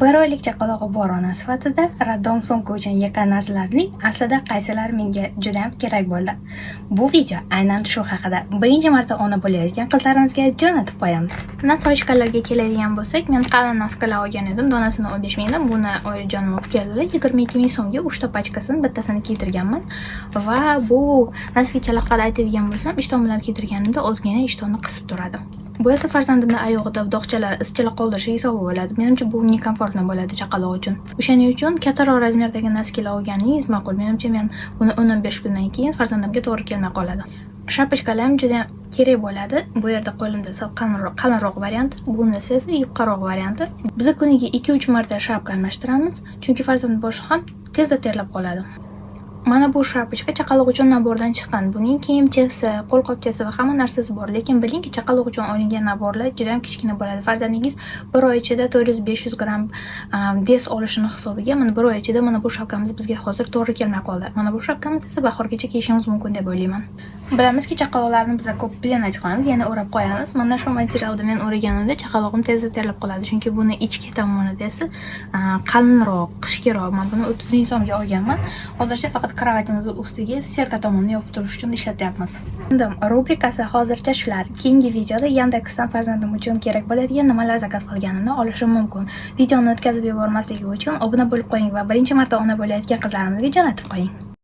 Bir oylik chaqalog'i bor ona sifatida роддом сумка uchun yiqqan narsalarning aslida qaysilari menga judayam kerak bo'ldi. Bu video aynan shu haqida. Birinchi marta ona bo'layotgan qizlarimizga jo'natib qo'yamiz. Носочка larga keladigan bo'lsak, men qalin носки lar olgan edim. Donasini 15 mingdan, buni oyijonim olib keldilar. 22 ming so'mga 3 ta pachkasini bittasini kiydirganman. Va bu носки chalar aytadigan bo'lsam, ishton bilan kiydirganimda ozgina ishtonni qisib turadi. Bu esa farzandimni oyog'ida dog'chalar, izchalar qoldirishi hisobi bo'ladi. Menimcha, bu некомфортно bo'ladi chaqaloq uchun. O'shaning uchun kattaroq размер dagi носки lar olganingiz ma'qul. Menimcha, men buni 10-15 kundan keyin farzandimga to'g'ri kelmay qoladi. Шапочка lar ham juda kerak bo'ladi. Bu yerda qo'limda sal qalinroq varianti, bunisi esa yupqaroq varianti. Biz kuniga 2-3 marta шапка almashtiramiz, chunki farzand boshi ham tezda terlab qoladi. Mana bu шапочка chaqaloq uchun набор dan chiqqan. Buning kiyimchasi, qo'lqopchasi va hamma narsasi bor. Lekin bilingki, chaqaloq uchun olingan набор lar juda ham kichkina bo'ladi. Farzandingiz bir oy ichida 400-500 gramm вес olishini hisobiga mana bir oy ichida mana bu шапка miz bizga hozir to'g'ri kelmay qoldi. Mana bu шапка miz esa bahorgacha kiyishimiz mumkin deb o'ylayman. Bilamizki, chaqaloqlarni biz ko'p пеленать qilamiz, ya'ni o'rab qo'yamiz. Mana shu materialda men o'raganimda chaqalog'im tezda terlab qoladi, chunki buni ichki tomonida esa qalinroq, qishkiroq. Men buni 30 ming so'mga olganman. Hozircha faqat кровать imizni ustiga сетка tomonni yopib turish uchun ishlatyapmiz. Endi rubrikasi hozircha shular. Keyingi videoda Yandexdan farzandim uchun kerak bo'ladigan nimalar заказ qilganimni olishim mumkin. Videoni o'tkazib yubormasligi uchun obuna bo'lib qo'ying va birinchi marta ona bo'layotgan qizlarimizga jo'natib qo'ying.